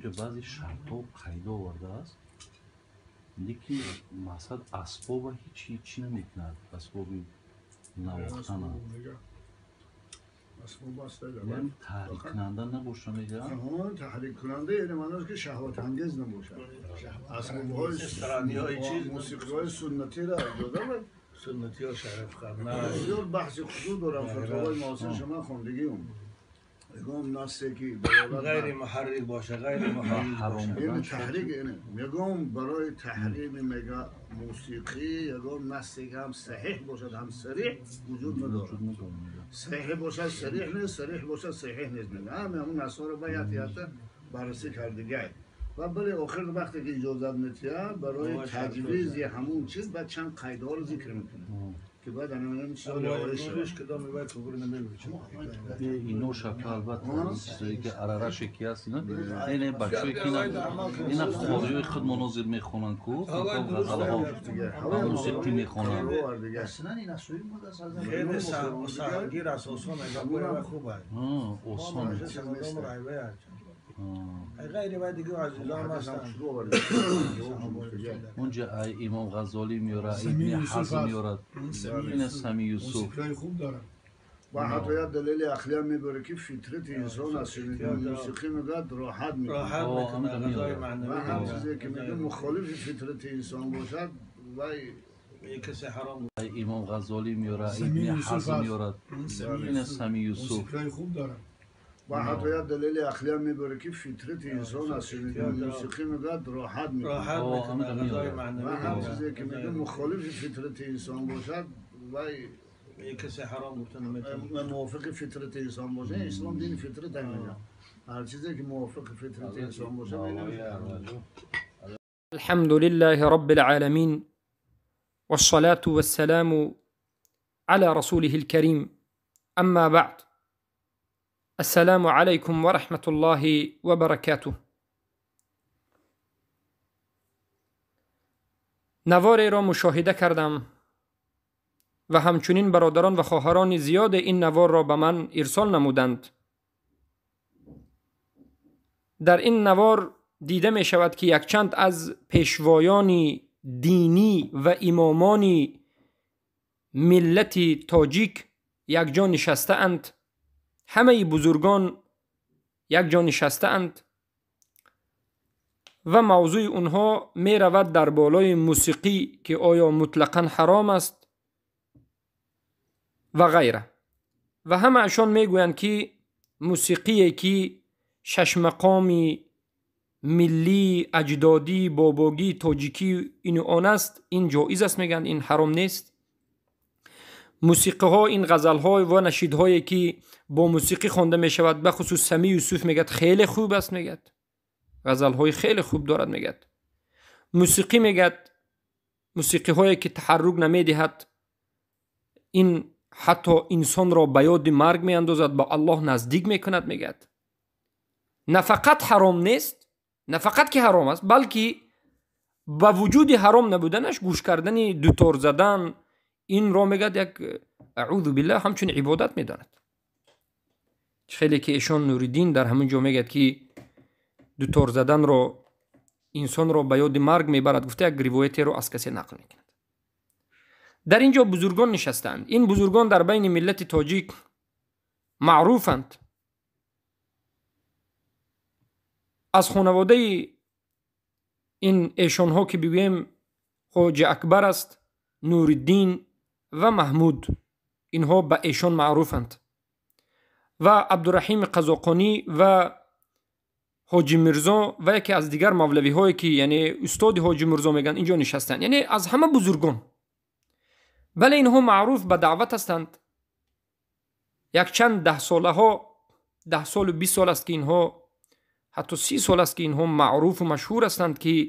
Унҷа баъзе шартҳо қайда овардааст, лекин мақсад асбоба ҳеч чӣ намекунад, асбоби навохтана таҳриккунанда набоша мегӯяд. Таҳриккунанда яъне маъноаш ки шаҳватангез набошад. Асбобҳои мусиқиҳои суннатиро иҷоза суннатиҳо шарафхарна. Зиёд баҳси хусус дорам, фатвои муосир шума хондагиум. Ягон насе ки далолат ғайри муҳаррик боша, ғайри муҳаррик боша. Яъне таҳрик, яъне ягон барои таҳрими мега мусиқӣ ягон насе ки ҳам саҳиҳ бошад, ҳам сариҳ вуҷуд надорад. Саҳиҳ бошад сариҳ нест, сариҳ бошад саҳиҳ нест. Ҳама ҳамун насҳоро бояд ята баррасӣ кардигай. Ва бале охир вақте ки иҷозат метиҳад барои таҷвизи ҳамун чиз баъд чанд қайдҳоро зикр мекунад ки баъд ҳамин чизҳо риоя шавад. Ино шака албатта чизое ки арараше ки ҳаст, ина ина бачаҳое ки ина хориҳои худ монозир мехонанд ку ғазалҳо ва мусиқӣ мехонанд. Хеле саҳлгир аст, осон хуб аст. Осон. غیر و دیگه عزیزان هستند. اونجا امام غزالی میاره، ابن حزم میاره، این سمی یوسف. موسیقی خوب داره. و حتی یه دلیل عقلی هم میبره که فطرت انسان از شنیدن موسیقی میگه راحت میکنه. راحت میکنه، غذای معنوی. و هر چیزی که میگه مخالف فطرت انسان باشد و کسی حرام. امام غزالی میاره، ابن حزم میاره، این سمی یوسف. موسیقی خوب داره. و حتی یه دلیل عقلی هم میبره که فطرت انسان از شنیدن موسیقی میگه راحت میکنه. راحت میکنه، غذای معنوی. و هر چیزی که میگه مخالف فطرت انسان باشد و کسی حرام گفته نمیتونه. موافق فطرت انسان باشه، اسلام دین فطرت هم میگه. هر چیزی که موافق فطرت انسان باشه. الحمد لله رب العالمين والصلاة والسلام على رسوله الكريم، اما بعد، السلام عليكم ورحمة الله وبركاته. نواری را مشاهده کردم و همچنین برادران و خواهران زیاد این نوار را به من ارسال نمودند. در این نوار دیده می شود که یکچند از پیشوایان دینی و امامان ملت تاجیک یک جا نشسته اند. همه بزرگان یک جا نشسته اند و موضوع اونها می رود در بالای موسیقی که آیا مطلقاً حرام است و غیره. و همه اشان می گویند که موسیقی که شش مقامی ملی، اجدادی، باباگی، تاجیکی این آن است، این جایز است، میگن این حرام نیست. موسیقی ها، این غزل ها و نشید هایی که با موسیقی خوانده می شود، به خصوص سمی یوسف میگد خیلی خوب است، میگد غزل های خیلی خوب دارد، میگد موسیقی، میگد موسیقی هایی که تحرک نمیدهد این حتی انسان را به یاد مرگ می اندازد، با الله نزدیک میکند، میگد نه فقط حرام نیست، نه فقط که حرام است، بلکه با وجود حرام نبودنش گوش کردن دوتار زدن این را میگد یک اعوذ بالله همچون عبادت میداند. خیلی که ایشان نوریدین در همون جا میگد که دوتار زدن را انسان را به یاد مرگ میبرد، گفته یک روایتی را از کسی نقل میکند. در اینجا بزرگان نشستند. این بزرگان در بین ملت تاجیک معروفند. از خانواده این ایشانها که بگوییم خواجه اکبر است، نورالدین و محمود، اینها به ایشان معروفند. و عبدالرحیم قزاقانی و حاجی میرزا و یکی از دیگر مولوی هایی که یعنی استاد حاجی میرزا میگن اینجا نشستند، یعنی از همه بزرگان. ولی اینها معروف به دعوت هستند. یک چند ده ساله ها، 10 سال و 20 سال است که اینها، حتی 30 سال است که اینها معروف و مشهور هستند که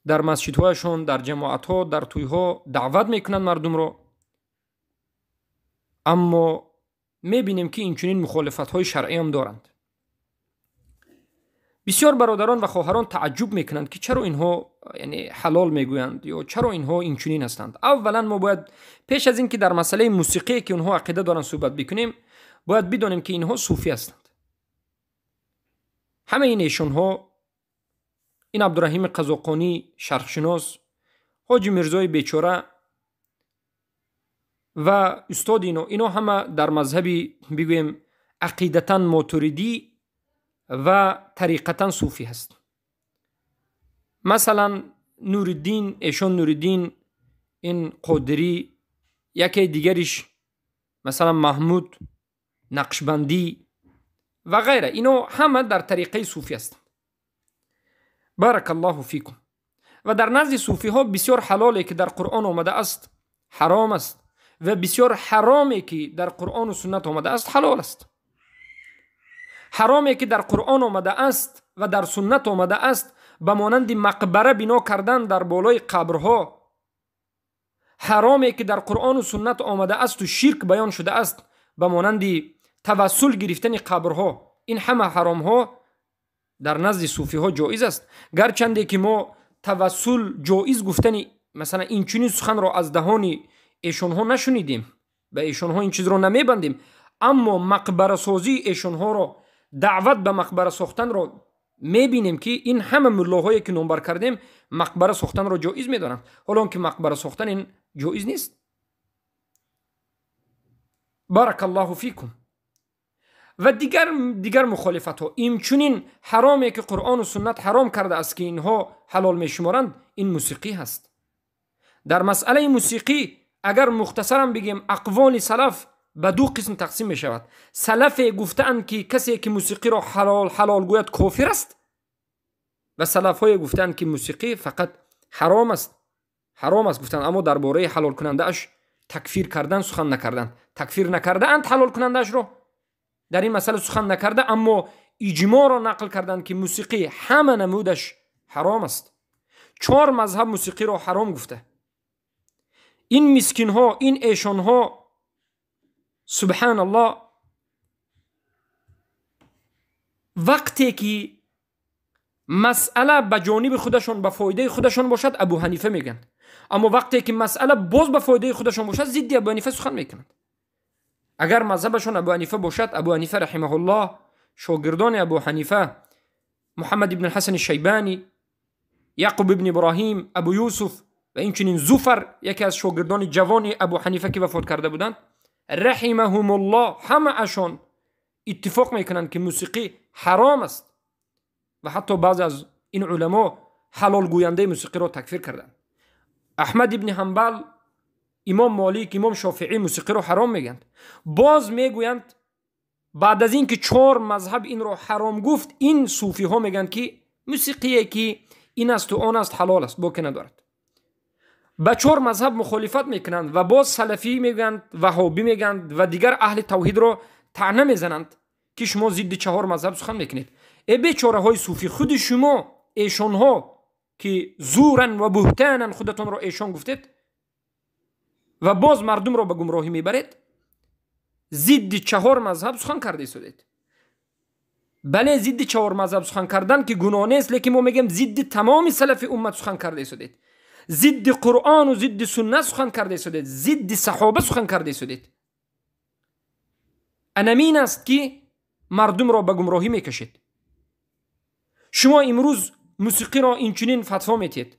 در مسجدهایشان، در جماعتها، در تویها دعوت میکنند مردم را. اما میبینیم که اینچنین مخالفت های شرعی هم دارند. بسیار برادران و خواهران تعجب میکنند که چرا اینها یعنی حلال میگویند یا چرا اینها اینچنین هستند. اولا ما باید پیش از اینکه در مسئله موسیقی که اونها عقیده دارند صحبت بکنیم، باید بدانیم که اینها صوفی هستند. Ҳамаи ин эшонҳо, ин Абдураҳими Қазоқонӣ шарқшинос, Ҳоҷи Мирзои бечора ва устоди ино ҳама дар мазҳаби бигӯем ақидатан мотуридӣ ва тариқатан суфӣ ҳаст. Масалан Нуриддин, эшон Нуриддин ин Қодирӣ, яке дигариш масалан Маҳмуд Нақшбандӣ ва ғайра, ино ҳама дар тариқаи суфӣ ҳастанд. Баракаллоҳу фикум. Ва дар назди суфиҳо бисёр ҳалоле ки дар Қуръон омада аст ҳаром аст ва бисёр ҳароме ки дар Қуръону суннат омада аст ҳалол аст. Ҳароме ки дар Қуръон омада аст ва дар суннат омада аст ба монанди мақбара бино кардан дар болои қабрҳо, ҳароме ки дар Қуръону суннат омада асту ширк баён шуда аст ба монанди тавассул гирифтани қабрҳо, ин ҳама ҳаромҳо дар назди суфиҳо ҷоиз аст. Гарчанде ки мо тавассул ҷоиз гуфтани масалан инчунин суханро аз даҳони эшонҳо нашунидем, ба эшонҳо ин чизро намебандем, аммо мақбарасозии эшонҳоро, даъват ба мақбара сохтанро мебинем ки ин ҳама муллоҳое ки номбар кардем мақбара сохтанро ҷоиз медонанд, ҳоло он ки мақбара сохтан ин ҷоиз нест. Баракаллоҳу фикум. Ва дигар мухолифатҳо, инчунин ҳароме ки Қуръону суннат ҳаром кардааст ки инҳо ҳалол мешуморанд, ин мусиқӣ ҳаст. Дар масъалаи мусиқӣ агар мухтасарам бигем, ақволи салаф ба ду қисм тақсим мешавад. Салафе гуфтаанд ки касе ки мусиқиро ҳалол гӯяд кофир аст, ва салафҳое гуфтаанд ки мусиқӣ фақат ҳаром аст, ҳаром аст гуфтанд, аммо дар бораи ҳалолкунандааш такфир кардан сухан накарданд. Такфир накардаанд ҳалолкунандаашро, дар ин масъала сухан накарда, аммо иҷмоъро нақл карданд ки мусиқӣ ҳама намудаш ҳаром аст. 4 мазҳаб мусиқиро ҳаром гуфта. Ин мискинҳо, ин эшонҳо, субҳаналлоҳ, вақте ки масъала ба ҷониби худашон, ба фоидаи худашон бошад, Абу Ҳанифа мегӯянд, аммо вақте ки масъала боз ба фоидаи худашон бошад, зидди Абу Ҳанифа сухан мекунанд. Агар мазҳабашон Абу Ҳанифа бошад, Абу Ҳанифа раҳимаҳуллоҳ, шогирдони Абу Ҳанифа Муҳаммад ибн Ҳасани Шайбанӣ, Яқуб ибн Иброҳим, Абу Юсуф ва инчунин Зуфар, яке аз шогирдони ҷавони Абу Ҳанифа ки вафот карда буданд, раҳимаҳумуллоҳ, ҳамаашон иттифоқ мекунанд ки мусиқӣ ҳаром аст ва ҳатто баъзе аз ин уламо ҳалолгӯяндаи мусиқиро такфир карданд. Аҳмад ибни Ҳанбал, имом Молик, имом Шофиӣ мусиқиро ҳаром мегӯянд. Боз мегӯянд баъд аз ин ки 4 мазҳаб инро ҳаром гуфт, ин суфиҳо мегӯянд ки мусиқие ки ин асту он аст ҳалол аст, боке надорад. Ба 4 мазҳаб мухолифат мекунанд ва боз салафӣ мегӯянд, ваҳобӣ мегӯянд ва дигар аҳли тавҳидро таъна мезананд ки шумо зидди 4 мазҳаб сухан мекунед. Э бечораҳои суфӣ, худи шумо эшонҳо ки зуран ва буҳтанан худатонро эшон гуфтед ва боз мардумро ба гумроҳӣ мебаред, зидди 4 мазҳаб сухан карда истодед. Бале, зидди 4 мазҳаб сухан кардан ки гуноҳ нест, лекин мо мегӯем зидди тамоми салафи уммат сухан карда истодед, зидди Қуръону зидди суннат сухан карда истодед, зидди саҳоба сухан карда истодед. Анамин аст ки мардумро ба гумроҳӣ мекашед. Шумо имрӯз мусиқиро инчунин фатво метиҳед,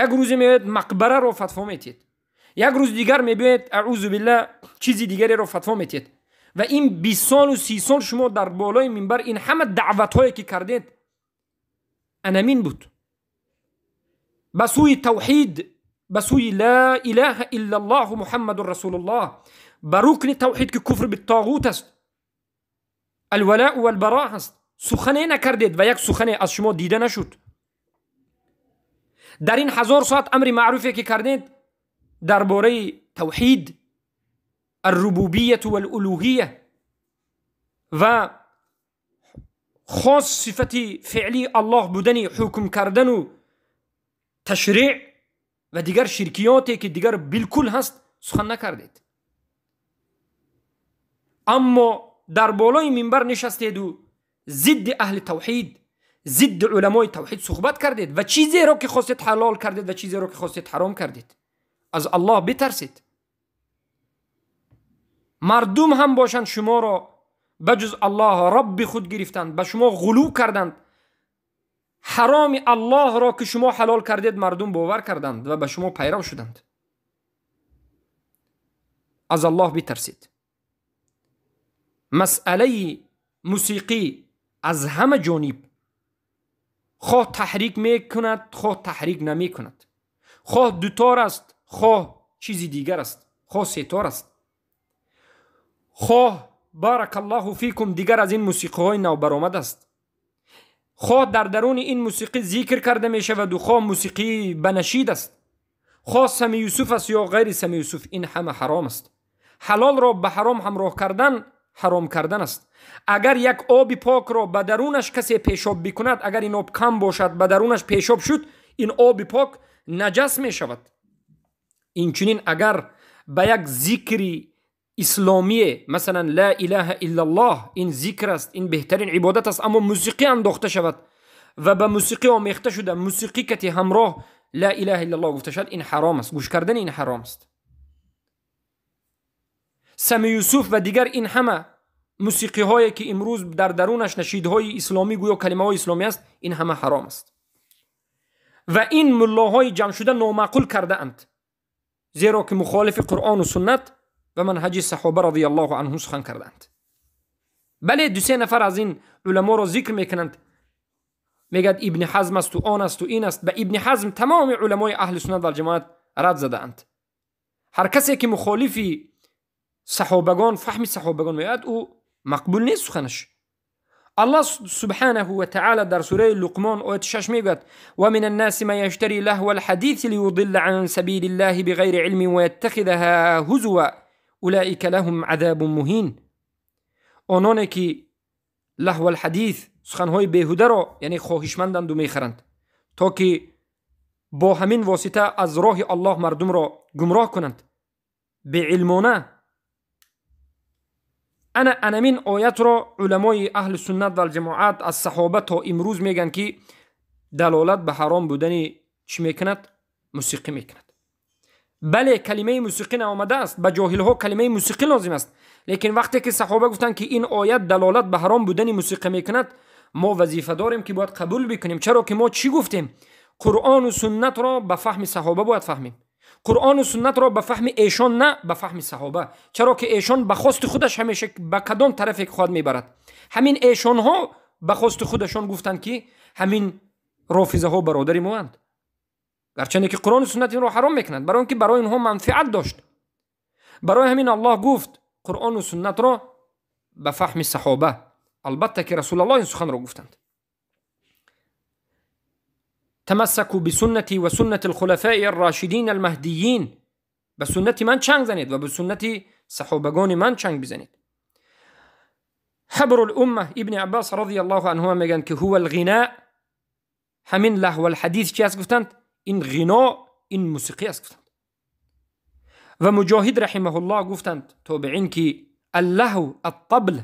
як рӯзе меояд мақбараро фатво метиҳед, як рӯз дигар мебиёед аъузу биллаҳ чизи дигареро фатво метиҳед. Ва ин 20 солу 30 сол шумо дар болои минбар ин ҳама даъватҳое ки кардед анамин буд ба сӯи тавҳид, ба сӯи ла илаҳа иллаллоҳу муҳаммадун расулуллоҳ, ба рукни тавҳид ки куфр биттоғут аст, алвалаъу валбароъ аст, сухане накардед ва як сухане аз шумо дида нашуд. Дар ин 1000 соат амри маъруфе ки кардед дар бораи тавҳид, аррубубияту валулуҳия ва хос сифати феълии Аллоҳ будани ҳукм кардану ташриъ ва дигар ширкиёте ки дигар билкул ҳаст сухан накардед. Аммо дар болои минбар нишастеду зидди аҳли тавҳид, зидди уламои тавҳид суҳбат кардед ва чизеро ки хостед ҳалол кардед ва чизеро ки хостед ҳаром кардед. Аз Аллоҳ битарсед. Мардум ҳам бошанд шуморо ба ҷуз Аллоҳ Робби худ гирифтанд, ба шумо ғулув карданд. Ҳароми Аллоҳро ки шумо ҳалол кардед, мардум бовар карданд ва ба шумо пайрав шуданд. Аз Аллоҳ битарсед. Масъалаи мусиқӣ аз ҳама ҷониб хоҳ таҳрик мекунад, хоҳ таҳрик намекунад, хоҳ дутор аст, хоҳ чизи дигар аст, хоҳ сетор аст, хоҳ баракаллоҳу фикум дигар аз ин мусиқиҳои навбаромад аст, хоҳ дар даруни ин мусиқӣ зикр карда мешаваду хоҳ мусиқии ба нашид аст, хоҳ Сами Юсуф аст ё ғайри Сами Юсуф, ин ҳама ҳаром аст. Ҳалолро ба ҳаром ҳамроҳ кардан ҳаром кардан аст. Агар як оби покро ба дарунаш касе пешоб бикунад, агар ин об кам бошад, ба дарунаш пешоб шуд, ин оби пок наҷас мешавад. Инчунин агар ба як зикри исломие, масалан ла илаҳа иллаллоҳ, ин зикр аст, ин беҳтарин ибодат аст, аммо мусиқӣ андохта шавад ва ба мусиқӣ омехта шуда мусиқӣ кати ҳамроҳ ла илаҳа иллаллоҳ гуфта шавад, ин ҳаром аст. Гӯш кардани ин ҳаром аст. Сами Юсуф ва дигар ин ҳама мусиқиҳое ки имрӯз дар дарунаш нашидҳои исломӣ, гӯё калимаҳои исломӣ аст, ин ҳама ҳаром аст. Ва ин муллоҳои ҷамъшуда номаъқул кардаанд, зеро ки мухолифи Қуръону суннат ва манҳаҷи саҳоба радиаллоҳу анҳум сухан кардаанд. Бале, ду-се нафар аз ин уламоро зикр мекунанд, мегӯяд Ибни Ҳазм асту он асту ин аст. Ба Ибни Ҳазм тамоми уламои аҳли суннат валҷамоат рад задаанд. Ҳар касе ки мухолифи саҳобагон, фаҳми саҳобагон меояд, ӯ мақбул нест суханаш. Аллоҳ субҳанаҳу ва таъала дар сураи Луқмон ояти 6 мегӯяд: ва мин аннаси ман яштари лаҳва алҳадиси лиюдилла ан сабили ллаҳи биғайри илмин ва яттахидаҳа ҳузува улаика лаҳум азабун муҳин. Ононе ки лаҳва алҳадис, суханҳои беҳударо, яъне хоҳишманданду мехаранд, то ки бо ҳамин восита аз роҳи Аллоҳ мардумро гумроҳ кунанд беилмона. Ана анамин оятро уламои аҳли суннат валҷамоат аз саҳоба то имрӯз мегӯянд, ки далолат ба ҳаром будани чӣ мекунад? Мусиқӣ мекунад. Бале, калимаи мусиқӣ наомадааст, ба ҷоҳилҳо калимаи мусиқӣ лозим аст, лекин вақте ки саҳоба гуфтанд, ки ин оят далолат ба ҳаром будани мусиқӣ мекунад, мо вазифа дорем ки бояд қабул бикунем. Чаро ки мо чӣ гуфтем? Қуръону суннатро ба фаҳми саҳоба бояд фаҳмем. Қуръону суннатро ба фаҳми эшон на, ба фаҳми саҳоба. Чаро ки эшон ба хости худаш ҳамеша ба кадом тарафе хоҳад мебарад. Ҳамин эшонҳо ба хости худашон гуфтанд, ки ҳамин рофизаҳо бародари моанд, гарчанде ки Қуръону суннат инро ҳаром мекунад, барои он ки барои онҳо манфиат дошт. Барои ҳамин Аллоҳ гуфт Қуръону суннатро ба фаҳми саҳоба. Албатта ки Расулаллоҳ ин суханро гуфтанд. تمسكوا بسنتي وسنة الخلفاء الراشدين المهديين. به سنت من چنگ زنید و به سنت صحابگان من چنگ بزنید. حبر الامه ابن عباس رضی الله عنهما میگن که هو الغناء، همین لهو الحدیث چی است گفتند؟ این غنا، این موسیقی است گفتند. و مجاهد رحمه الله گفتند تابعین که اللهو الطبل،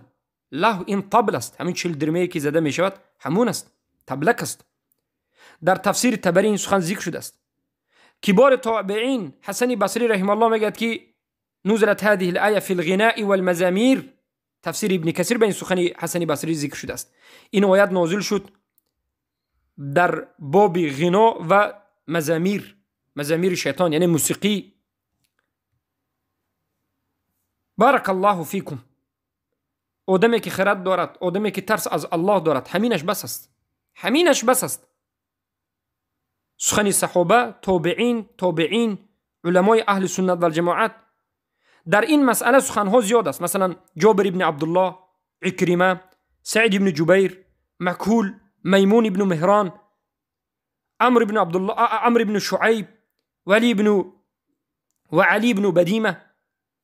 لهو این طبل است، همین 40 درمه که زده میشود همون است، تبلک است. در تفسیر تبری این سخن ذکر شده است. کبار تابعین حسن بصری رحمه الله میگوید که نزلت هذه الآیه فی الغناء والمزامیر. تفسیر ابن کثیر به این سخن حسن بصری ذکر شده است. این آیت نازل شد در باب غنا و مزامیر، مزامیر شیطان، یعنی موسیقی. بارک الله فیکم. آدمی که خرد دارد، آدمی که ترس از الله دارد، همینش بس است، همینش بس است. سخن صحابه، تابعین، تابعین، علمای اهل سنت و الجماعت در این مسئله سخنها زیاد است. مثلا جابر ابن عبدالله، عکرمه، سعید ابن جبیر، مکهول، میمون ابن مهران، عمرو ابن عبدالله، عمرو ابن شعیب، ولی ابن و علی ابن بدیمه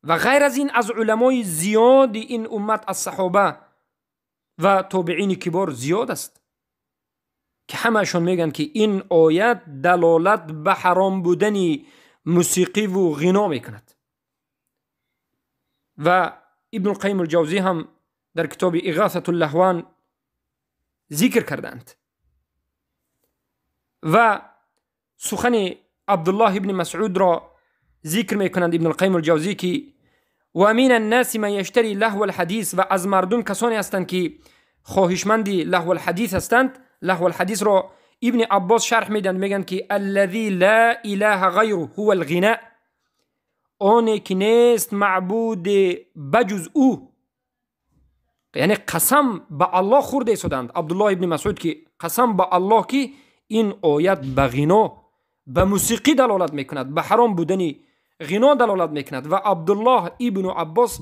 و غیر از این از علمای زیاد این امت از صحابه و تابعین کبار زیاد است که همه‌شون میگن که این آیت دلالت به حرام بودن موسیقی و غنا میکند. و ابن القیم الجوزی هم در کتاب اغاثة اللهوان ذکر کردند. و سخن عبدالله ابن مسعود را ذکر میکنند ابن القیم الجوزی که و من الناس من یشتری لهو الحدیث، و از مردم کسانی هستند که خواهشمند لهو الحدیث هستند. لهو الحدیث را ابن عباس شرح میدن، میگن که الذی لا اله غیره هو الغناء، آنی که نیست معبود بجز او، یعنی قسم به الله خورده ایستادند. عبدالله ابن مسعود که قسم به الله که این آیت به غنا، به موسیقی دلالت میکند، به حرام بودن غنا دلالت میکند. و عبدالله ابن عباس،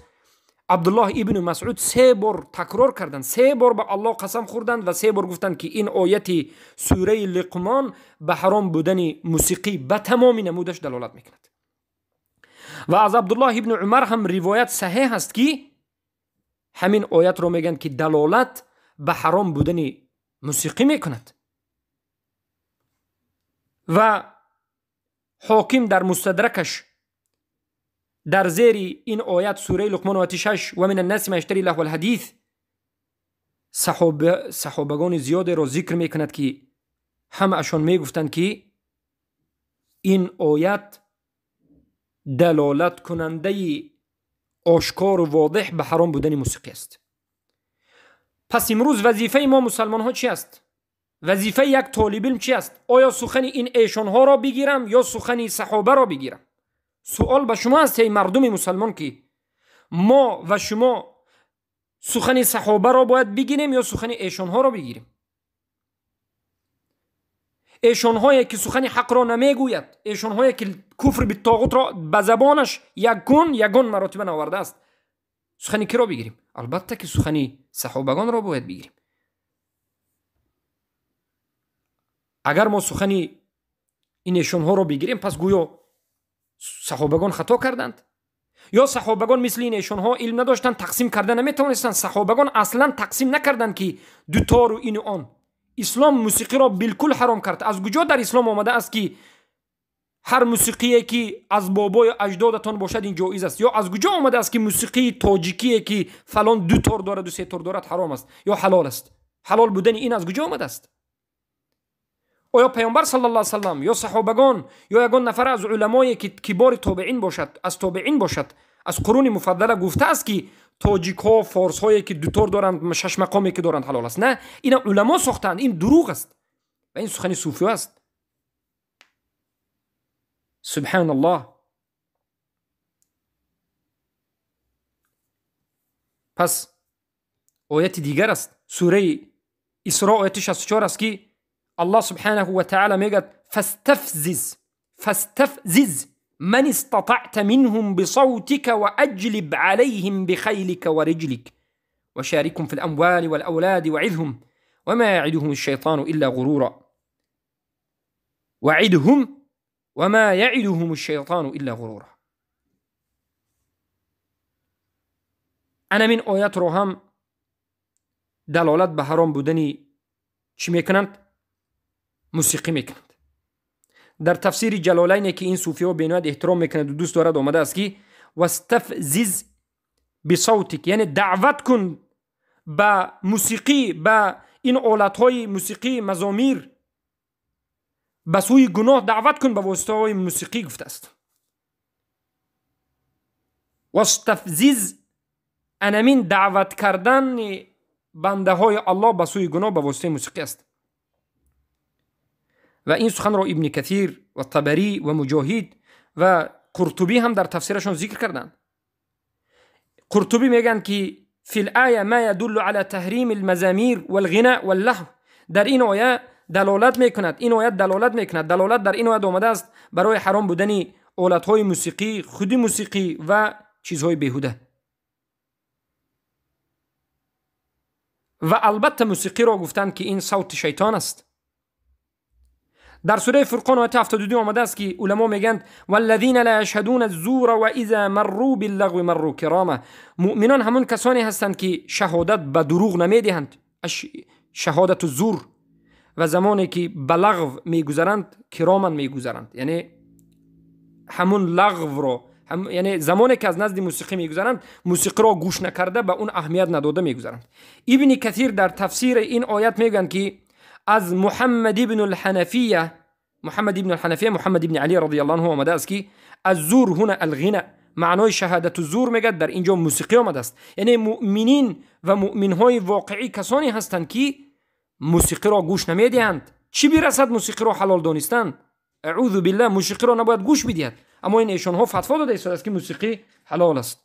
عبدالله ابن مسعود سه بار تکرار کردند، سه بار به الله قسم خوردند و سه بار گفتند که این آیت سوره لقمان به حرام بودن موسیقی به تمام نمودش دلالت میکند. و از عبدالله ابن عمر هم روایت صحیح است که همین آیت رو میگن که دلالت به حرام بودن موسیقی میکند. و حاکم در مستدرکش در زیر این آیت سوره لقمان آیت 6 و من الناس من یشتری لهو الحدیث، صحابگان زیاد را ذکر میکند که همه‌شان میگفتند که این آیت دلالت کننده آشکار و واضح به حرام بودن موسیقی است. پس امروز وظیفه ما مسلمان ها چی است؟ وظیفه یک طالب علم چی است؟ آیا سخن این ایشان ها را بگیرم یا سخن صحابه را بگیرم؟ سوال به شما است ای مردم مسلمان که ما و شما سخن صحابه را باید بگیریم یا سخن ایشان ها را بگیریم؟ ایشان هایی که سخن حق را نمیگوید، ایشان هایی که کفر به طاغوت را به زبانش یگون مراتب نآورده است، سخن کی را بگیریم؟ البته که سخن صحابگان را باید بگیریم. اگر ما سخن این ایشان ها را بگیریم پس گویا صحابگان خطا کردند، یا صحابگان مثل این ایشان ها علم نداشتند، تقسیم کرده نمیتوانستند. صحابگان اصلا تقسیم نکردند که دو تار و این و آن. اسلام موسیقی را بالکل حرام کرد. از کجا در اسلام آمده است که هر موسیقی که از بابای اجدادتان باشد این جایز است؟ یا از کجا آمده است که موسیقی تاجیکی که فلان دو تار دارد و سه تار دارد حرام است یا حلال است؟ حلال بودن این از کجا آمده است؟ آیا پیامبر صلی الله علیه و سلم یا صحابگان یا یگان نفر از علمای که کبار تابعین باشد، از تابعین باشد، از قرون مفضله گفته است که تاجیک ها، فارس هایی که دو تار دارند، شش مقامی که دارند حلال است؟ نه، اینا علما ساختند، این دروغ است و این سخن صوفی است. سبحان الله. پس آیت دیگر است، سوره اسراء آیت 64 است که الله سبحانه و تعالی میگه فاستفزز من استطعت منهم بصوتك وأجلب عليهم بخيلك ورجلك وشاركهم في الأموال والأولاد وعدهم وما يعدهم الشيطان إلا غرورا وعدهم وما يعدهم الشيطان إلا غرورا. أنا من آیات رو هم دلالت به حرام بودنی چی میکنند؟ موسیقی میکنند. در تفسیر جلالین که این صوفی ها بیناد احترام میکند و دوست دارد آمده است که واستفزز بصوتک، یعنی دعوت کن به موسیقی، به این آلت های موسیقی، مزامیر، به سوی گناه دعوت کن به واسطه های موسیقی گفته است. واستفزز انمین دعوت کردن بنده های الله به سوی گناه به واسطه موسیقی است. و این سخن را ابن کثیر و طبری و مجاهد و قرطبی هم در تفسیرشان ذکر کردند. قرطبی میگن که فی الآیه ما يدل على تحریم المزامیر والغناء واللهو. در این آیه دلالت میکند، این آیه دلالت میکند، دلالت در این آیه آمده است برای حرام بودن آلت‌های موسیقی، خودی موسیقی و چیزهای بیهوده. و البته موسیقی را گفتند که این صوت شیطان است. در سوره فرقان آیه 72 آمده است که علما میگند والذین لا یشهدون الزور و اذا مروا باللغو مروا کراما. مؤمنان همون کسانی هستند که شهادت به دروغ نمیدهند، شهادت الزور، و زمانی که به لغو میگذرند کراما میگذرند، یعنی همون لغو را یعنی زمانی که از نزد موسیقی میگذرند موسیقی را گوش نکرده به اون اهمیت نداده میگذرند. ابن کثیر در تفسیر این آیت میگن که از محمد ابن الحنفیه، محمد ابن الحنفیه، محمد ابن علی رضی الله عنه آمده است که الزور هنا الغنى، маънои шаҳодату зур мегӯяд дар ин ҷо мусиқӣ омадааст. Яъне муъминин ва муъминҳои воқеӣ касоне ҳастанд, ки мусиқиро гӯш намедиҳанд. Чӣ бирасад мусиқиро ҳалол донистан? Аъузу биллаҳ, мусиқиро набояд гӯш бидиҳад. Аммо ин эшонҳо фатво дода истодааст, ки мусиқӣ ҳалол аст.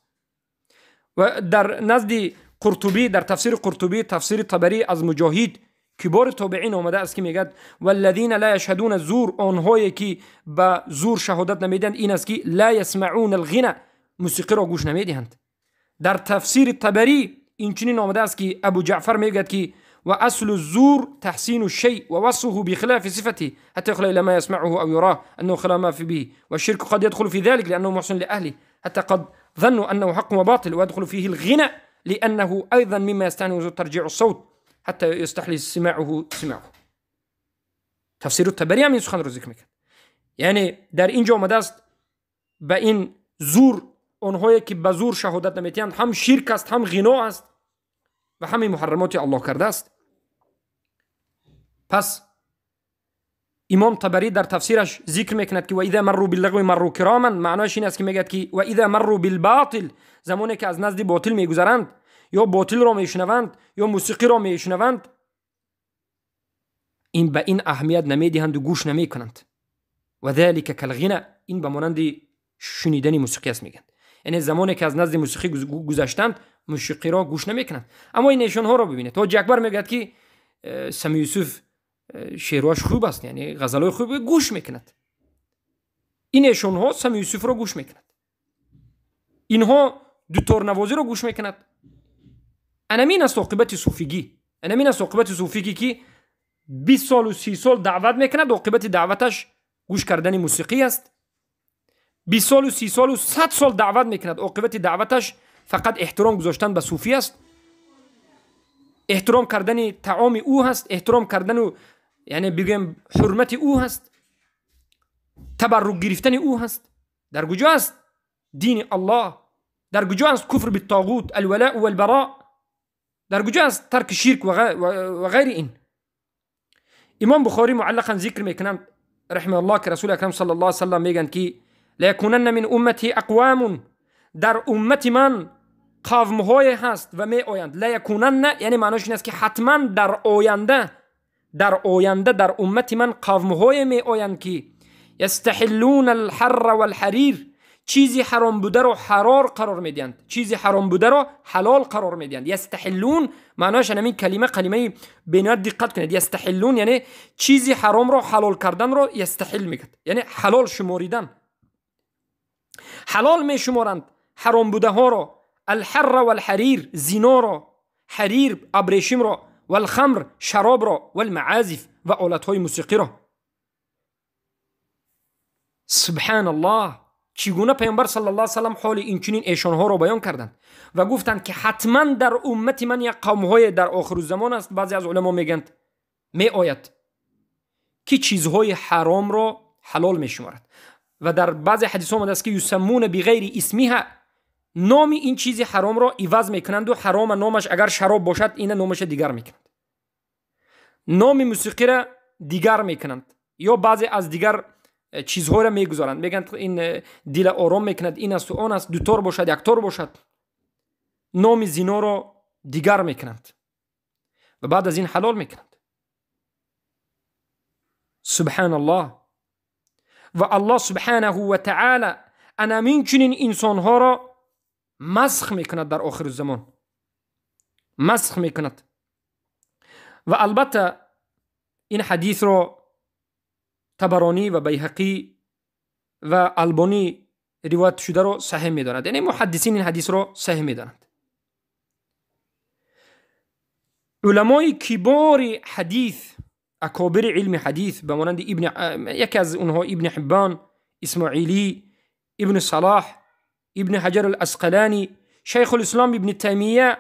Ва дар назди Қуртубӣ, дар тафсири Қуртубӣ, тафсири Табарӣ аз Муҷоҳид, кибори тобеин омада аст, ки мегӯяд: валлазина ла яшҳадуна зур, онҳое ки ба зур шаҳодат намедиҳанд, ин аст ки ла ясмаъуна алғина, мусиқиро гӯш намедиҳанд. Дар тафсири Табарӣ инчунин омадааст, ки Абу Ҷаъфар мегӯяд, ки وأصل الزور تحسين الشيء ووصفه بخلاف صفته حتى يخلى إلى ما يسمعه أو يراه أنه خلا ما في به، والشرك قد يدخل في ذلك لأنه محسن لأهله حتى قد ظنوا أنه حق وباطل، ويدخل فيه الغنى لأنه أيضا مما يستعنه ترجيع الصوت حتى يستحلي سماعه سماعه. تفسیر الطبری هم این سخن رو ذکر میکرد. یعنی در اینجا آمده است به این زور، آنهایی که به زور شهادت نمیتیند، هم شرک است، هم غنا است و همین محرمات الله کرده است. پس امام طبری در تفسیرش ذکر میکند که و اذا مروا باللغو مروا کراما، معناش این است که میگه که و اذا مروا بالباطل، زمانی که از نزد باطل میگذرند یا باطل را میشنوند یا موسیقی را میشنوند، این به این اهمیت نمیدهند و گوش نمیکنند. و ذلك کالغنا، این به مانند شنیدن موسیقی است میگن. یعنی زمانی که از نزد موسیقی گذشتند موسیقی را گوش نمیکنند. اما این نشانها را ببینید. حاج اکبر میگه که سمی یوسف شعرهاش خوب است، یعنی غزلهای خوب گوش میکند. این نشانها سمی یوسف را گوش میکند، اینها دوتارنوازی را گوش میکند. انمین است عاقبت صوفیگی، انمین است عاقبت صوفیگی که 20 سال و 30 سال دعوت میکند، عاقبت دعوتش گوش کردن موسیقی است. 20 سال و 30 سال و 100 سال دعوت میکند، عاقبت دعوتش فقط احترام گذاشتن به صوفی است، احترام کردن طعام او هست، احترام کردن و یعنی بگیم حرمت او هست، تبرک گرفتن او هست. در کجا است دین الله؟ در کجا است کفر بالطاغوت، الولاء والبراء؟ در کجا است ترک شرک و غیر این؟ امام بخاری معلقا ذکر میکنند رحمه الله که رسول اکرم صلی الله علیه وسلم میگن که لیکونن من امتی اقوام، در امت من قوم‌های هست و می آیند. لیکونن یعنی معناش این است که حتما در آینده، در آینده در امت من قوم‌های می آیند که یستحلون الحر والحریر، چیزی حرام بوده رو حرار قرار میدهند، چیزی حرام بوده رو حلال قرار میدهند. یستحلون معناش همین کلمه، کلمه بنیاد دقت کنید. یستحلون یعنی چیزی حرام رو حلال کردن رو یستحل میگه، یعنی حلال شماریدن، حلال می شمارند حرام بوده ها رو، الحر والحریر زنا رو، حریر ابریشم رو، والخمر شراب رو، والمعازف و آلت های موسیقی رو. سبحان الله، چگونه پیامبر صلی الله علیه و سلم حال این چنین ایشانها را بیان کردند و گفتند که حتما در امت من یک قومهای در آخر زمان است. بعضی از علما میگند می آید که چیزهای حرام را حلال می شمارد و در بعضی حدیث آمده است که یسمون بغیر اسمها، نام این چیزی حرام را عوض میکنند و حرام نامش اگر شراب باشد این نامش دیگر میکنند، نام موسیقی را دیگر میکنند یا بعضی از دیگر چیزها را میگذارند، میگن این دل آرام میکند، این است و آن است، دوتار باشد یکتار باشد، نام زینا را دیگر میکنند و بعد از این حلال میکنند. سبحان الله. و الله سبحانه و تعالی انامین چنین انسانها را مسخ میکند در آخر زمان، مسخ میکند. و البته این حدیث را طبرانی و بیهقی و البانی روایت شده را صحیح می‌دانند، یعنی محدثین این حدیث را صحیح می‌دانند. علمای کبار حدیث، اکابر علم حدیث به مانند یکی از اونها ابن حبان، اسماعیلی، ابن صلاح، ابن حجر الاسقلانی، شیخ الاسلام ابن تیمیه،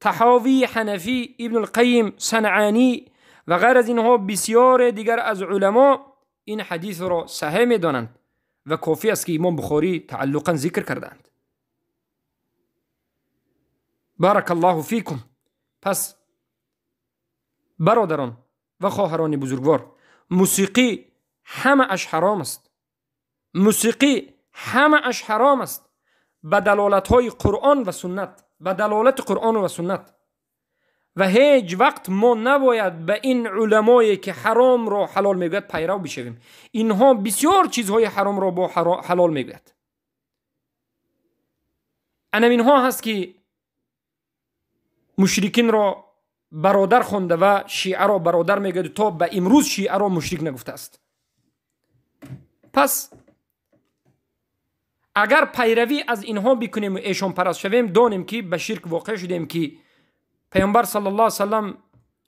طحاوی حنفی، ابن القیم، صنعانی و غیر از اینها بسیار دیگر از علما این حدیث را صحیح می‌دانند و کافی است که امام بخاری تعلقا ذکر کردند. بارک الله فیکم. پس برادران و خواهران بزرگوار، موسیقی همه اش حرام است، موسیقی همه اش حرام است. به دلالت های قرآن و سنت، به دلالت قرآن و سنت. و هیچ وقت ما نباید به این علمایی که حرام را حلال میگوید پیرو بشویم. اینها بسیار چیزهای حرام را با حلال میگوید. انم اینها هست که مشرکین را برادر خوانده و شیعه را برادر میگوید تا به امروز شیعه را مشرک نگفته است. پس اگر پیروی از اینها بکنیم و ایشان پرست شویم، دانیم که به شرک واقع شدیم که پیامبر صلی الله علیه وسلم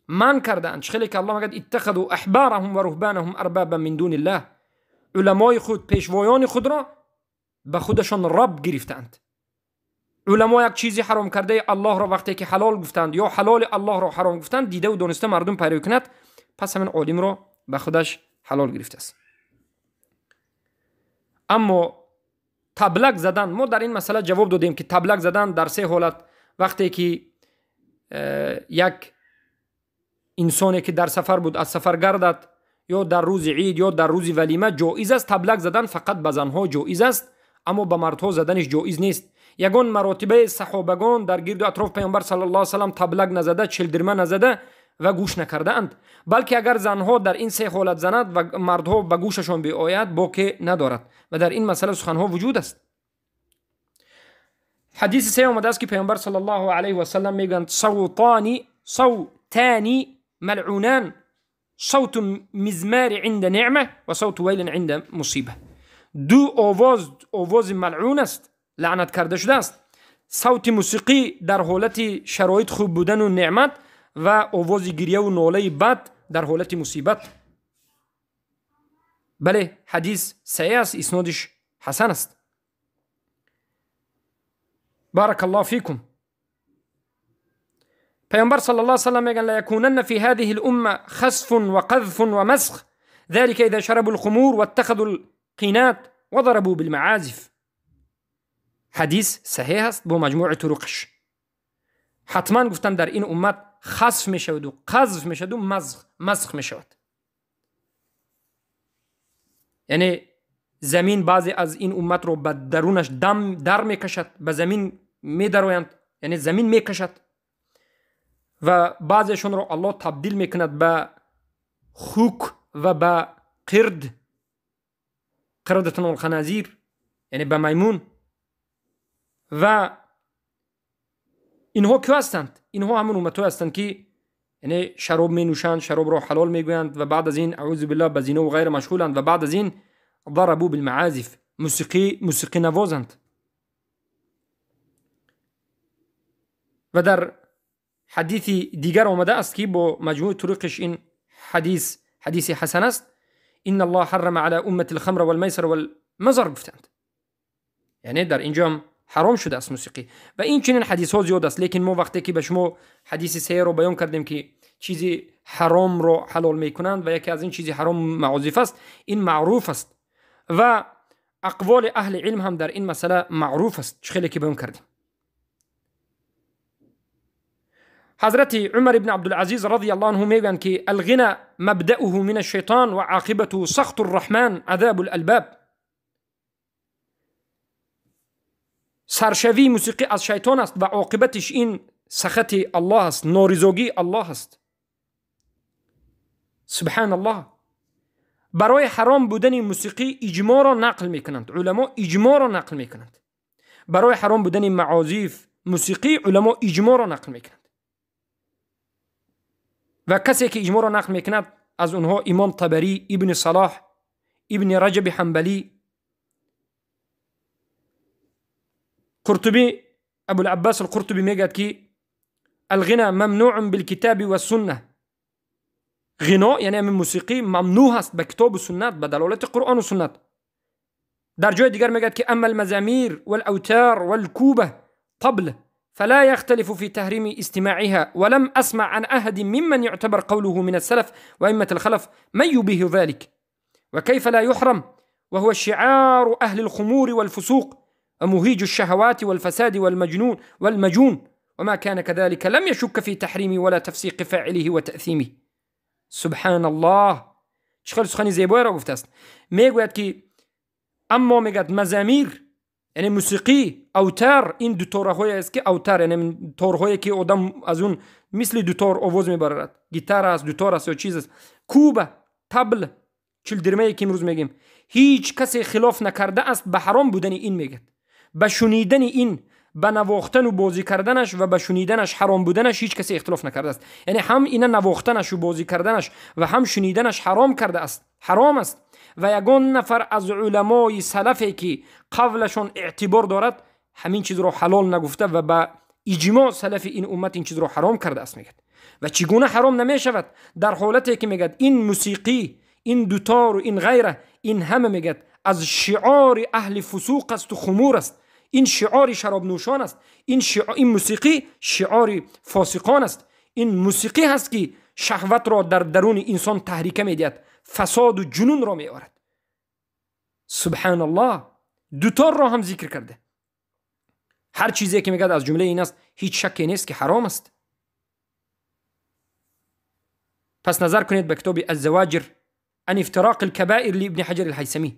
من کردند. خیلی که الله میگه اتخذوا احبارهم و رهبانهم اربابا من دون الله، علمای خود، پیشوایان خود را به خودشان رب گرفتند. علما یک چیزی حرام کرده الله را وقتی که حلال گفتند یا حلال الله را حرام گفتند، دیده و دانسته مردم پیروی کند، پس همین عالم را به خودش حلال گرفته است. اما تبلک زدن، ما در این مسئله جواب دادیم که تبلک زدن در سه حالت، وقتی که یک انسانی که در سفر بود از سفر گردد، یا در روز عید یا در روز ولیمه جایز است تبلک زدن، فقط به زنها جایز است، اما به مردها زدنش جایز نیست. یگان مراتبه صحابگان در گرد و اطراف پیامبر صلی الله علیه و سلم تبلک نزده، چلدرمه نزده و گوش نکرده اند، بلکه اگر زنها در این سه حالت زند و مردها به گوششان بیاید باکی ندارد و در این مسئله سخنها وجود است. حدیث سه آمده است که پیامبر صلی الله علیه و سلم میگویند صوتان ملعونان، صوت مزمار عند نعمه و صوت ویل عند مصیبه. دو آواز، آواز ملعون است، لعنت کرده شده است، صوت موسیقی در حالت شرایط خوب بودن و نعمت و آواز گریه و ناله بد در حالت مصیبت. بله حدیث صحیح است، اسنادش حسن است. بارك الله فيكم. پیامبر صلی الله علیه وسلم میگن لا يكونن في هذه الأمة خسف وقذف ومسخ ذلك إذا شربوا الخمور واتخذوا القينات وضربوا بالمعازف. حدیث صحیح است با مجموع طرقش. حتما گفتن در این امت خسف میشود و قذف میشود و مسخ میشود، یعنی زمین بعضی از این امت رو به درونش دم در میکشد، به زمین میدرویند، یعنی زمین میکشد، و بعضیشون رو الله تبدیل میکند به خوک و به قرد، قردة الخنازیر، یعنی به میمون. و اینها که هستند؟ اینها همون امت‌ها هستند که یعنی شراب می نوشند، شراب را حلال میگویند و بعد از این اعوذ بالله به زینا و غیر مشغولند و بعد از این ضربوا بالمعازف، موسیقی نوازند. و در حدیث دیگر آمده است که با مجموع طرقش این حدیث حدیث حسن است، ان الله حرم على امه الخمر والمیسر والمزر گفتند، یعنی در اینجا هم حرام شده است موسیقی. و این چنین حدیث ها زیاد است، لیکن ما وقتی که به شما حدیث سه رو بیان کردیم که چیزی حرام رو حلال میکنند و یکی از این چیزی حرام معازف است، این معروف است و اقوال اهل علم هم در این مسئله معروف است، خیلی که بیان کردیم. حضرت عمر بن عبدالعزیز رضی الله عنه میگن که الغنى مبدأه من الشیطان و عاقبته سخط الرحمن عذاب الالباب. سرشوی موسیقی از شیطان است و عاقبتش این سخط الله است، نارضاگی الله است. سبحان الله. برای حرام بودن موسیقی اجماع را نقل میکنند، علما اجماع را نقل میکنند. برای حرام بودن معازف موسیقی علما اجماع را نقل میکنند و کسی که اجماع را نقل میکند از اونها امام طبری، ابن صلاح، ابن رجب حنبلی، قرطبی، ابو العباس القرطبی میگد که الغنى ممنوع بالکتاب والسنه. غنا یعنی همین موسیقی ممنوع است به کتاب و سنت، به دلالت قرآن و سنت. در جای دیگر میگد که اما المزامیر والاوتار والكوبه طبل فلا يختلف في تحريم استماعها، ولم أسمع عن أحد ممن يعتبر قوله من السلف وأئمة الخلف من يبيه ذلك، وكيف لا يحرم وهو شعار أهل الخمور والفسوق ومهيج الشهوات والفساد والمجنون والمجون، وما كان كذلك لم يشك في تحريمه ولا تفسيق فاعله وتأثيمه. سبحان الله. چه سخنی زیبایی را گفته است. میگوید که اما میگد مزامیر Яъне мусиқӣ, автар, ин дутораҳое аст ки автар, яъне торҳое ки одам аз он мисли дутор овоз мебарад, гитара аст, дутор аст ё чиз аст, куба, табл, чилдирмае ки имрӯз мегӯем, ҳеҷ касе хилоф накарда аст ба ҳаром будани ин, мегӯяд. Ба шунидани ин, ба навохтану бозӣ карданаш ва ба шуниданаш ҳаром буданаш ҳеҷ касе ихтилоф накардааст. Яъне ҳам ина навохтанашу бозӣ карданаш ва ҳам шуниданаш ҳаром кардааст, ҳаром аст. Ва ягон нафар аз уламои салафе ки қавлашон эътибор дорад ҳамин чизро ҳалол нагуфта ва ба иҷмоъ салафи ин уммат ин чизро ҳаром кардааст, мегӯяд. Ва чӣ гуна ҳаром намешавад дар ҳолате ки мегӯяд ин мусиқӣ, ин дутору ин ғайра, ин ҳама мегӯяд аз шиори аҳли фусуқ асту хумур аст, ин шиори шаробнӯшон аст, ин мусиқӣ шиори фосиқон аст, ин мусиқӣ ҳаст ки шаҳватро дар даруни инсон таҳрика медиҳад, фасоду ҷунунро меорад. Субҳаналлоҳ, дуторро ҳам зикр карда. Ҳар чизе ки мегӯяд аз ҷумлаи ин аст, ҳеҷ шакке нест ки ҳаром аст. Пас назар кунед ба китоби Аззаваҷир ан ифтироқи алкабаир либни Ҳаҷар алҳайсамӣ.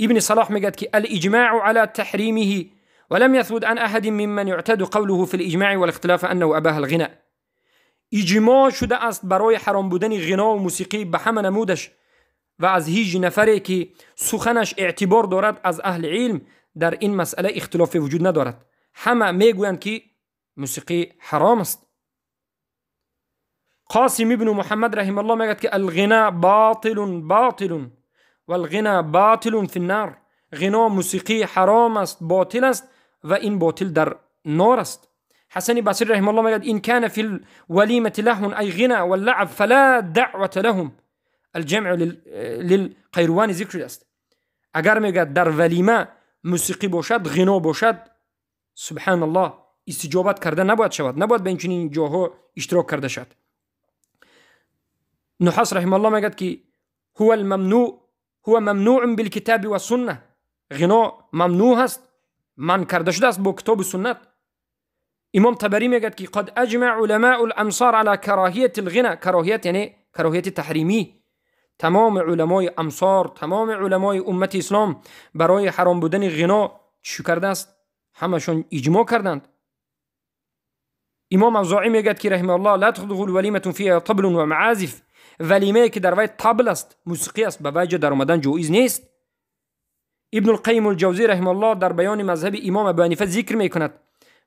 Ибни Салоҳ мегӯяд ки алиҷмаъу ала таҳримиҳи ва лам яthбут ан аҳадин мимман юътаду қавлуҳу фи лиҷмаъи валихтилоф аннаҳу абаҳа алғино. Иҷмоъ шуда аст барои ҳаром будани ғинову мусиқӣ ба ҳама намудаш ва аз ҳеҷ нафаре ки суханаш эътибор дорад аз аҳли илм дар ин масъала ихтилофе вуҷуд надорад. Ҳама мегӯянд ки мусиқӣ ҳаром аст. Қосим ибну Муҳаммад раҳималлоҳ мегӯяд ки алғино ботилун ботилун валғино ботилун фи ннар. Ғино, мусиқӣ ҳаром аст, ботил аст ва ин ботил дар нор аст. Ҳасани Басри раҳималлоҳ мегӯяд ин кана фи лвалимати лаҳвун ай ғино валлаъб фала даъвата лаҳум. Алҷамъу лилқайрувани зикр шудааст. Агар мегӯяд дар валима мусиқӣ бошад, ғино бошад, субҳаналлоҳ, истиҷобат карда набояд шавад, набояд ба ин чунин ҷоҳо иштирок карда шавад. Нуҳас раҳималлоҳ мегӯяд ки ҳува алмамнӯъ, ҳува мамнӯъун билкитаби вассунна. Ғино мамнӯъ ҳаст, манъ карда шудааст бо китобу суннат. Имом Табарӣ мегӯяд ки қад аҷмаъ уламаъу ламсор ала кароҳияти лғино. Кароҳият яъне кароҳияти таҳримӣ. Тамоми уламои амсор, тамоми уламои уммати ислом барои ҳаром будани ғино чӣ кардааст? Ҳамашон иҷмоъ карданд. Имом Авзоӣ мегӯяд ки раҳимааллоҳ ла тадхулу валиматун фиҳа таблун ва маазиф. Валимае ки дар вай табл аст, мусиқӣ аст, ба вай ҷо даромадан ҷоиз нест. Ибнулқайим алҷавзӣ раҳимааллоҳ дар баёни мазҳаби имом Абу Ҳанифа зикр мекунад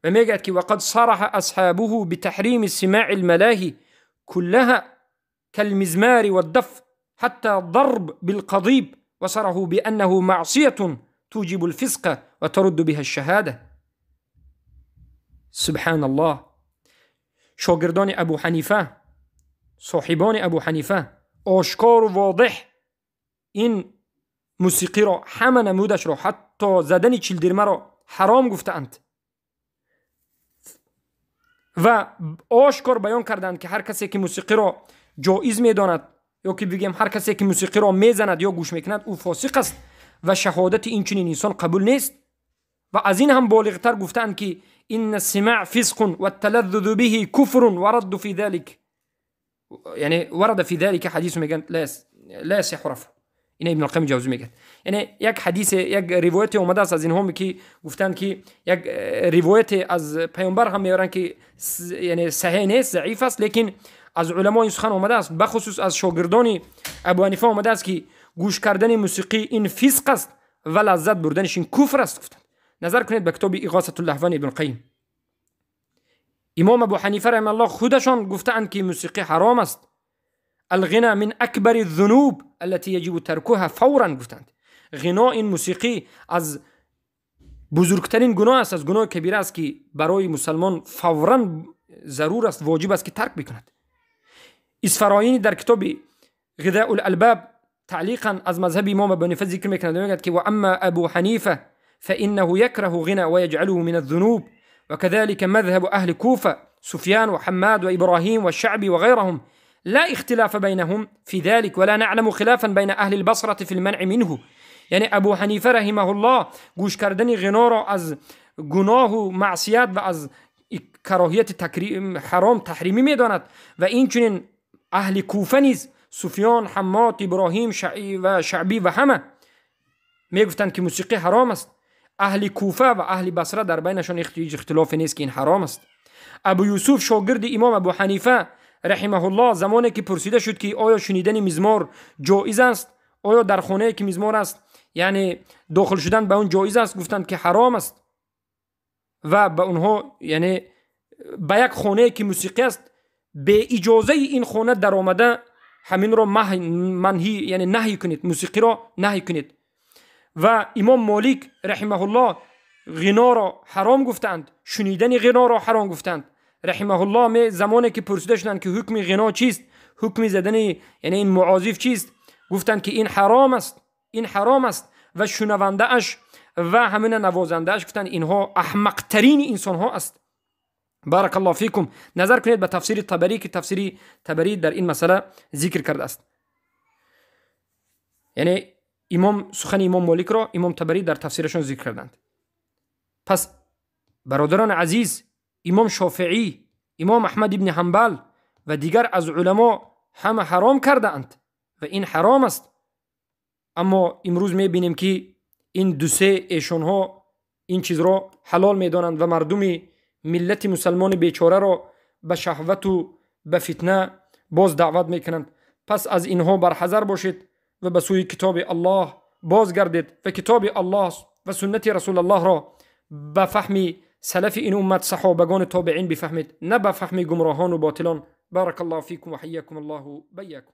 ва мегӯяд ки вақад сараҳа асҳобуҳу битаҳрими симаъи алмалоҳи куллаҳа калмизмари ваддаф ҳатта дарб билқадиб ва сараҳу бианнаҳу маъсиятун туҷибу алфисқа ва тарудду биҳа алшаҳода. Субҳаналлоҳ, шогирдони Абу Ҳанифа, соҳибони Абу Ҳанифа ошкору возеҳ ин мусиқиро, ҳама намудашро, ҳатто задани чилдирмаро ҳаром гуфтаанд ва ошкор баён карданд ки ҳар касе ки мусиқиро ҷоиз медонад ё ки бигем ҳар касе ки мусиқиро мезанад ё гӯш мекунад, ӯ фосиқ аст ва шаҳодати ин чунин инсон қабул нест. Ва аз ин ҳам болиғтар гуфтаанд ки инна симаъ фисқун ватталаззузу биҳи куфрун варадду фи залик, яъне варада фи залика ҳадису мегӯянд ла ясиҳу рафъ. Ина Ибн Алқайим Ҷавзӣ мегӯяд. Яъне як ҳадисе, як ривояте омадааст аз инҳо ки гуфтанд ки як ривояте аз паёмбар ҳам меоранд ки яъне саҳеҳ нест, заиф аст, лекин аз уламо ин сухан омадааст, бахусус аз шогирдони Абу Ҳанифа омадааст ки гӯш кардани мусиқӣ ин фисқ аст ва лаззат бурданаш ин куфр аст гуфтанд. Назар кунед ба китоби Иғосатуллаҳван Ибн Қайим. Имом Абу Ҳанифа раҳимааллоҳ худашон гуфтаанд ки мусиқӣ ҳаром аст. الغنى من أكبر الذنوب التي يجب تركها فورا گفتند. غنا این موسیقی از بزرگترین گناه است، از گناه کبیره است که برای مسلمان فورا ضرور است، واجب است که ترک بکند. اسفراینی در کتاب غذاء الالباب تعلیقا از مذهب امام ابو حنیفه ذکر میکند، میگوید که و اما ابو حنیفه فانه يكره غنى ويجعله من الذنوب، وكذلك مذهب اهل كوفه سفيان وحماد وابراهيم والشعبي وغيرهم، لا اختلاف بينهم في ذلك ولا نعلم خلافا بين اهل البصره في المنع منه. یعنی ابو حنیفه رحمه الله گوش کردن غنا را از گناه و معصیت و از کراهیت حرام تحریمی میداند و این چنین اهل کوفه نیز سفیان، حماد، ابراهیم و شعبی و همه میگفتند که موسیقی حرام است. Аҳли Куфа ва аҳли Басра дар байнашон ҳеҷ ихтилофе нест, ки ин ҳаром аст. Абу Юсуф, шогирди имом Абу Ҳанифа раҳимаҳуллоҳ, замоне ки пурсида шуд, ки оё шунидани мизмор ҷоиз аст, оё дар хонае ки мизмор аст, яъне дохил шудан ба он ҷоиз аст, гуфтанд, ки ҳаром аст. Ва ба онҳо, яъне ба як хонае ки мусиқӣ аст, бе иҷозаи ин хона даромада ҳаминро манҳӣ, яъне наҳй кунед, мусиқиро наҳй кунед. Ва имом Молик раҳимаҳуллоҳ ғиноро ҳаром гуфтанд, шунидани ғиноро ҳаром гуфтанд раҳимаҳуллоҳ. Замоне ки пурсида шуданд, ки ҳукми ғино чист, ҳукми задани, яъне ин муозиф чист, гуфтанд, ки ин ҳаром аст, ин ҳаром аст. Ва шунавандааш ва ҳамина навозандааш, гуфтанд, инҳо аҳмақтарини инсонҳо аст. Баракаллоҳу фикум. Назар кунед ба тафсири Табарӣ, ки тафсири Табарӣ дар ин масъала зикр кардааст. Яъне имом, сухани имом Моликро имом Табарӣ дар тафсирашон зикр карданд. Пас, бародарони азиз, имом Шофеӣ, имом Аҳмад ибни Ҳанбал ва дигар аз уламо ҳама ҳаром кардаанд ва ин ҳаром аст. Аммо имрӯз мебинем, ки ин дусе эшонҳо ин чизро ҳалол медонанд ва мардуми миллати мусалмони бечораро ба шаҳвату ба фитна боз даъват мекунанд. Пас аз инҳо барҳазар бошед ва ба сӯи китоби Аллоҳ бозгардед ва китоби Аллоҳ ва суннати Расулаллоҳро ба фаҳми салафи ин уммат, саҳобагону тобеин бифаҳмед, на ба фаҳми гумроҳону ботилон. Баракаллоҳу фикум ва ҳайякум Аллоҳу байякум.